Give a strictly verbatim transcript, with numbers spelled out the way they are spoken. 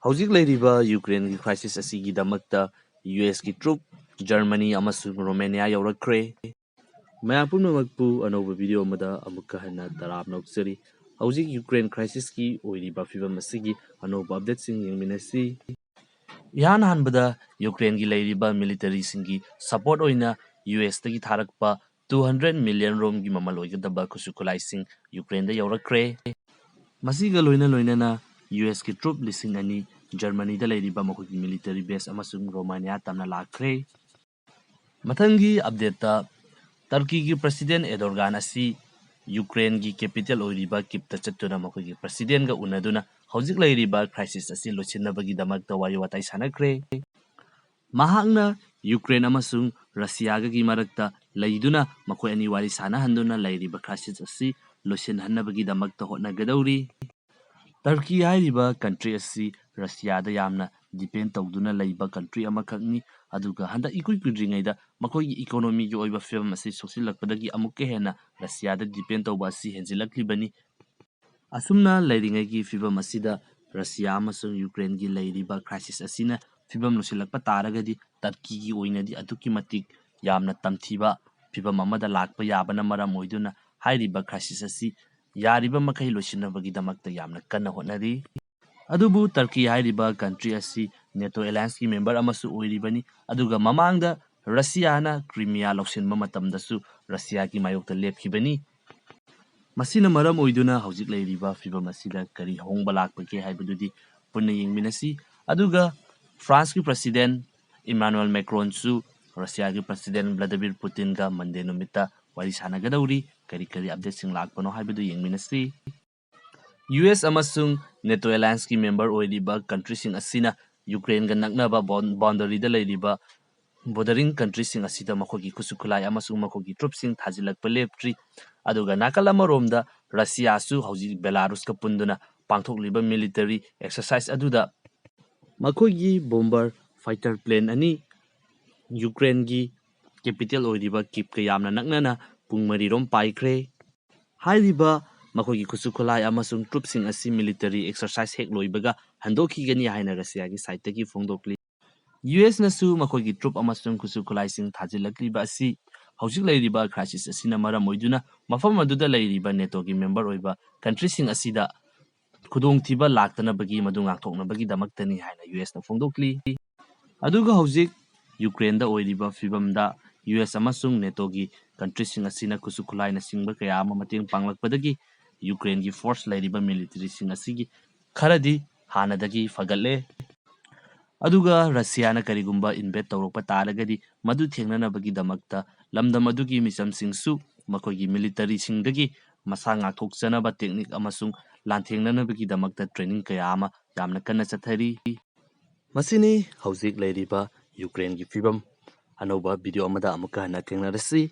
ꯍꯧꯖꯤꯛ ꯂꯩꯔꯤꯕ ꯌꯨꯀ꯭ꯔꯦꯟꯒꯤ crisis ꯑꯁꯤꯒꯤꯗꯃꯛꯇ ꯌꯨ ꯑꯦꯁꯀꯤ troop ꯖꯔꯃꯅꯤ ꯑꯃꯁꯨꯡ ꯔꯣꯃꯦꯅꯤꯌꯥ ꯌꯧꯔꯛꯈ꯭ꯔꯦ꯫ ꯃꯌꯥꯝ ꯄꯨꯝꯅꯃꯛꯄꯨ ꯑꯅꯧꯕ video ꯑꯃꯗ ꯑꯃꯨꯛꯀ ꯍꯟꯅ ꯇꯔꯥꯝꯅ ꯑꯣꯛꯆꯔꯤ꯫ ꯍꯧꯖꯤꯛ ꯌꯨꯀ꯭ꯔꯦꯟ crisisꯀꯤ ꯑꯣꯏꯔꯤꯕ ꯐꯤꯕꯝ ꯑꯁꯤꯒꯤ ꯑꯅꯧꯕ updateꯁꯤꯡ ꯌꯦꯡꯃꯤꯟꯅꯁꯤ꯫ ꯏꯍꯥꯟ ꯍꯥꯟꯕꯗ ꯌꯨꯀ꯭ꯔꯦꯟꯒꯤ ꯂꯩꯔꯤꯕ militaryꯁꯤꯡꯒꯤ support ꯑꯣꯏꯅ ꯌꯨ ꯑꯦꯁꯇꯒꯤ ꯊꯥꯔꯛꯄ two hundred million ꯔꯣꯝꯒꯤ ꯃꯃꯜ ꯑꯣꯏꯒꯗꯕ ꯈꯨꯠꯁꯨ ꯈꯨꯠꯂꯥꯏꯁꯤꯡ ꯌꯨꯀ꯭ꯔꯦꯟꯗ ꯌꯧꯔꯛꯈ꯭ꯔꯦ꯫ ꯃꯁꯤꯒ ꯂꯣꯏꯅ ꯂꯣꯏꯅꯅ ꯌꯨ ꯑꯦꯁꯀꯤ troop ꯂꯤꯁꯤꯡ ꯑꯅꯤ ꯖꯔꯃꯅꯤꯗ ꯂꯩꯔꯤꯕ ꯃꯈꯣꯏꯒꯤ military base ꯑꯃꯁꯨꯡ ꯔꯣꯃꯥꯅꯤꯌꯥ ꯇꯝꯅ ꯂꯥꯛꯈ꯭ꯔꯦ꯫ ꯃꯊꯪꯒꯤ updateꯇ ꯇꯔꯀꯤꯒꯤ president ꯑꯦꯗꯣꯔꯒꯥꯟ ꯑꯁꯤ ꯌꯨꯀ꯭ꯔꯦꯟꯒꯤ capital ꯑꯣꯏꯔꯤꯕ ꯀꯤꯞꯇ ꯆꯠꯇꯨꯅ ꯃꯈꯣꯏꯒꯤ presidentꯒ ꯎꯅꯗꯨꯅ ꯍꯧꯖꯤꯛ ꯂꯩꯔꯤꯕ crisis ꯑꯁꯤ ꯂꯣꯏꯁꯤꯟꯅꯕꯒꯤꯗꯃꯛꯇ ꯋꯥꯔꯤ ꯋꯥꯇꯥꯏ ꯁꯥꯟꯅꯈ꯭ꯔꯦ꯫ ꯃꯍꯥꯛꯅ ꯌꯨꯀ꯭ꯔꯦꯟ ꯑꯃꯁꯨꯡ ꯔꯁꯤꯌꯥꯒꯒꯤ ꯃꯔꯛꯇ ꯂꯩꯗꯨꯅ ꯃꯈꯣꯏ ꯑꯅꯤ ꯋꯥꯔꯤ ꯁꯥꯟꯅꯍꯟꯗꯨꯅ ꯂꯩꯔꯤꯕ crisis ꯑꯁꯤ ꯂꯣꯏꯁꯤꯟꯍꯟꯅꯕꯒꯤꯗꯃꯛꯇ ꯍꯣꯠꯅꯒꯗꯧꯔꯤ꯫ ꯇꯔꯀꯤ ꯍꯥꯏꯔꯤꯕ country ꯑꯁꯤ ꯔꯁꯤꯌꯥꯗ ꯌꯥꯝꯅ depend ꯇꯧꯗꯨꯅ ꯂꯩꯕ country ꯑꯃꯈꯛꯅꯤ꯫ ꯑꯗꯨꯒ ꯍꯟꯗꯛ ꯏꯀꯨꯏ ꯀꯨꯏꯗ꯭ꯔꯤꯉꯩꯗ ꯃꯈꯣꯏꯒꯤ economyꯒꯤ ꯑꯣꯏꯕ ꯐꯤꯕꯝ ꯑꯁꯤ ꯁꯣꯛꯆꯤꯜꯂꯛꯄꯗꯒꯤ ꯑꯃꯨꯛꯀ ꯍꯦꯟꯅ ꯔꯁꯤꯌꯥꯗ depend ꯇꯧꯕ ꯑꯁꯤ ꯍꯦꯟꯖꯤꯜꯂꯛꯂꯤꯕꯅꯤ꯫ ꯑꯁꯨꯝꯅ ꯂꯩꯔꯤꯉꯩꯒꯤ ꯐꯤꯕꯝ ꯑꯁꯤꯗ ꯔꯁꯤꯌꯥ ꯑꯃꯁꯨꯡ ꯌꯨꯀ꯭ꯔꯦꯟꯒꯤ ꯂꯩꯔꯤꯕ crisis ꯑꯁꯤꯅ ꯐꯤꯕꯝ ꯂꯣꯏꯁꯤꯜꯂꯛꯄ ꯇꯥꯔꯒꯗꯤ ꯇꯔꯀꯤꯒꯤ ꯑꯣꯏꯅꯗꯤ ꯑꯗꯨꯛꯀꯤ ꯃꯇꯤꯛ ꯌꯥꯝꯅ ꯇꯝꯊꯤꯕ ꯐꯤꯕꯝ ꯑꯃꯗ ꯂꯥꯛꯄ ꯌꯥꯕꯅ ꯃꯔꯝ ꯑꯣꯏꯗꯨꯅ ꯍꯥꯏꯔꯤꯕ crisis ꯑꯁꯤ ꯌꯥꯔꯤꯕ ꯃꯈꯩ ꯂꯣꯏꯁꯤꯟꯅꯕꯒꯤꯗꯃꯛꯇ ꯌꯥꯝꯅ ꯀꯟꯅ ꯍꯣꯠꯅꯔꯤ꯫ ꯑꯗꯨꯕꯨ ꯇꯔꯀꯤ ꯍꯥꯏꯔꯤꯕ country ꯑꯁꯤ NATO allianceꯀꯤ member ꯑꯃꯁꯨ ꯑꯣꯏꯔꯤꯕꯅꯤ꯫ ꯑꯗꯨꯒ ꯃꯃꯥꯡꯗ ꯔꯁꯤꯌꯥꯅ ꯀ꯭ꯔꯤꯃꯤꯌꯥ ꯂꯧꯁꯤꯟꯕ ꯃꯇꯝꯗꯁꯨ ꯔꯁꯤꯌꯥꯒꯤ ꯃꯥꯌꯣꯛꯇ ꯂꯦꯞꯈꯤꯕꯅꯤ꯫ ꯃꯁꯤꯅ ꯃꯔꯝ ꯑꯣꯏꯗꯨꯅ ꯍꯧꯖꯤꯛ ꯂꯩꯔꯤꯕ ꯐꯤꯕꯝ ꯑꯁꯤꯗ ꯀꯔꯤ ꯑꯍꯣꯡꯕ ꯂꯥꯛꯄꯒꯦ ꯍꯥꯏꯕꯗꯨꯗꯤ ꯄꯨꯟꯅ ꯌꯦꯡꯃꯤꯟꯅꯁꯤ꯫ ꯑꯗꯨꯒ Franceꯀꯤ president Emmanuel Macronꯁꯨ ꯔꯁꯤꯌꯥꯒꯤ president Vladimir Putinꯒ Monday ꯅꯨꯃꯤꯠꯇ ꯋꯥꯔꯤ ꯁꯥꯟꯅꯒꯗꯧꯔꯤ꯫ ꯀꯔꯤ ꯀꯔꯤ updateꯁꯤꯡ ꯂꯥꯛꯄꯅꯣ ꯍꯥꯏꯕꯗꯨ ꯌꯦꯡꯃꯤꯟꯅꯁꯤ꯫ ꯌꯨ ꯑꯦꯁ ꯑꯃꯁꯨꯡ NATO allianceꯀꯤ member ꯑꯣꯏꯔꯤꯕ countryꯁꯤꯡ ꯑꯁꯤꯅ ꯌꯨꯀ꯭ꯔꯦꯟꯒ ꯅꯛꯅꯕ boun-, boundaryꯗ ꯂꯩꯔꯤꯕ bordering countryꯁꯤꯡ ꯑꯁꯤꯗ ꯃꯈꯣꯏꯒꯤ ꯈꯨꯠꯁꯨ ꯈꯨꯠꯂꯥꯏ ꯑꯃꯁꯨꯡ ꯃꯈꯣꯏꯒꯤ troopꯁꯤꯡ ꯊꯥꯖꯤꯜꯂꯛꯄ ꯂꯦꯞꯇ꯭ꯔꯤ꯫ ꯑꯗꯨꯒ ꯅꯥꯀꯜ ꯑꯃꯔꯣꯝꯗ ꯔꯁꯤꯌꯥꯁꯨ ꯍꯧꯖꯤꯛ ꯕꯦꯂꯥꯔꯨꯁꯀ ꯄꯨꯟꯗꯨꯅ ꯄꯥꯡꯊꯣꯛꯂꯤꯕ military exercise ꯑꯗꯨꯗ ꯃꯈꯣꯏꯒꯤ bomber fighter plane ꯑꯅꯤ ꯌꯨꯀ꯭ꯔꯦꯟꯒꯤ capital ꯑꯣꯏꯔꯤꯕ ꯀꯤꯞꯀ ꯌꯥꯝꯅ ꯅꯛꯅꯅ ꯄꯨꯡ ꯃꯔꯤꯔꯣꯝ ꯄꯥꯏꯈ꯭ꯔꯦ꯫ ꯍꯥꯏꯔꯤꯕ ꯃꯈꯣꯏꯒꯤ ꯈꯨꯠꯁꯨ ꯈꯨꯠꯂꯥꯏ ꯑꯃꯁꯨꯡ ꯇ꯭ꯔꯨꯞꯁꯤꯡ ꯑꯁꯤ ꯃꯤꯂꯤꯇꯔꯤ ꯑꯦꯛꯁꯔꯁꯥꯏꯁ ꯍꯦꯛ ꯂꯣꯏꯕꯒ ꯍꯟꯗꯣꯛꯈꯤꯒꯅꯤ ꯍꯥꯏꯅ ꯔꯁꯤꯌꯥꯒꯤ ꯁꯥꯏꯠꯇꯒꯤ ꯐꯣꯡꯗꯣꯛꯂꯤ꯫ ꯌꯨ ꯑꯦꯁꯅꯁꯨ ꯃꯈꯣꯏꯒꯤ ꯇ꯭ꯔꯨꯞ ꯑꯃꯁꯨꯡ ꯈꯨꯠꯁꯨ ꯈꯨꯠꯂꯥꯏꯁꯤꯡ ꯊꯥꯖꯤꯜꯂꯛꯂꯤꯕ ꯑꯁꯤ ꯍꯧꯖꯤꯛ ꯂꯩꯔꯤꯕ ꯀ꯭ꯔꯥꯏꯁꯤꯁ ꯑꯁꯤꯅ ꯃꯔꯝ ꯑꯣꯏꯗꯨꯅ ꯃꯐꯝ ꯑꯗꯨꯗ ꯂꯩꯔꯤꯕ ꯅꯦꯇꯣꯒꯤ ꯃꯦꯝꯕꯔ ꯑꯣꯏꯕ ꯀꯟꯇ꯭ꯔꯤꯁꯤꯡ ꯑꯁꯤꯗ ꯈꯨꯗꯣꯡꯊꯤꯕ ꯂꯥꯛꯇꯅꯕꯒꯤ, ꯃꯗꯨ ꯉꯥꯛꯊꯣꯛꯅꯕꯒꯤꯗꯃꯛꯇꯅꯤ ꯍꯥꯏꯅ ꯌꯨ ꯑꯦꯁꯅ ꯐꯣꯡꯗꯣꯛꯂꯤ꯫ ꯑꯗꯨꯒ ꯍꯧꯖꯤꯛ ꯌꯨꯀ꯭ꯔꯦꯟꯗ ꯑꯣꯏꯔꯤꯕ ꯐꯤꯕꯝꯗ ꯌꯨ ꯑꯦꯁ ꯑꯃꯁꯨꯡ ꯅꯦꯇꯣꯒꯤ ꯀꯟꯇ꯭ꯔꯤꯁꯤꯡ ꯑꯁꯤꯅ ꯈꯨꯠꯁꯨ ꯈꯨꯠꯂꯥꯏꯅꯆꯤꯡꯕ ꯀꯌꯥ ꯑꯃ ꯃꯇꯦꯡ ꯄꯥꯡꯂꯛꯄꯗꯒꯤ ꯌꯨꯀ꯭ꯔꯦꯟꯒꯤ ꯐꯣꯔꯁ ꯂꯩꯔꯤꯕ ꯃꯤꯂꯤꯇꯔꯤꯁꯤꯡ ꯑꯁꯤꯒꯤ ꯈꯔꯗꯤ ꯍꯥꯟꯅꯗꯒꯤ ꯐꯒꯠꯂꯦ꯫ ꯑꯗꯨꯒ ꯔꯁꯤꯌꯥꯅ ꯀꯔꯤꯒꯨꯝꯕ ꯏꯟꯚꯦꯠ ꯇꯧꯔꯛꯄ ꯇꯥꯔꯒꯗꯤ ꯃꯗꯨ ꯊꯦꯡꯅꯅꯕꯒꯤꯗꯃꯛꯇ ꯂꯝꯗꯝ ꯑꯗꯨꯒꯤ ꯃꯤꯆꯝꯁꯤꯡꯁꯨ ꯃꯈꯣꯏꯒꯤ ꯃꯤꯂꯤꯇꯔꯤꯁꯤꯡꯗꯒꯤ ꯃꯁꯥ ꯉꯥꯛꯊꯣꯛꯆꯅꯕ ꯇꯦꯛꯅꯤꯛ ꯑꯃꯁꯨꯡ ꯂꯥꯟꯊꯦꯡꯅꯅꯕꯒꯤꯗꯃꯛꯇ ꯇ꯭ꯔꯦꯅꯤꯡ ꯀꯌꯥ ꯑꯃ ꯌꯥꯝꯅ ꯀꯟꯅ ꯆꯠꯊꯔꯤ꯫ ꯃꯁꯤꯅꯤ ꯍꯧꯖꯤꯛ ꯂꯩꯔꯤꯕ ꯌꯨꯀ꯭ꯔꯦꯟꯒꯤ ꯐꯤꯕꯝ꯫ ꯑꯅꯧꯕ ꯚꯤꯗꯤꯑꯣ ꯑꯃꯗ ꯑꯃꯨꯛꯀ ꯍꯟꯅ ꯊꯦꯡꯅꯔꯁꯤ꯫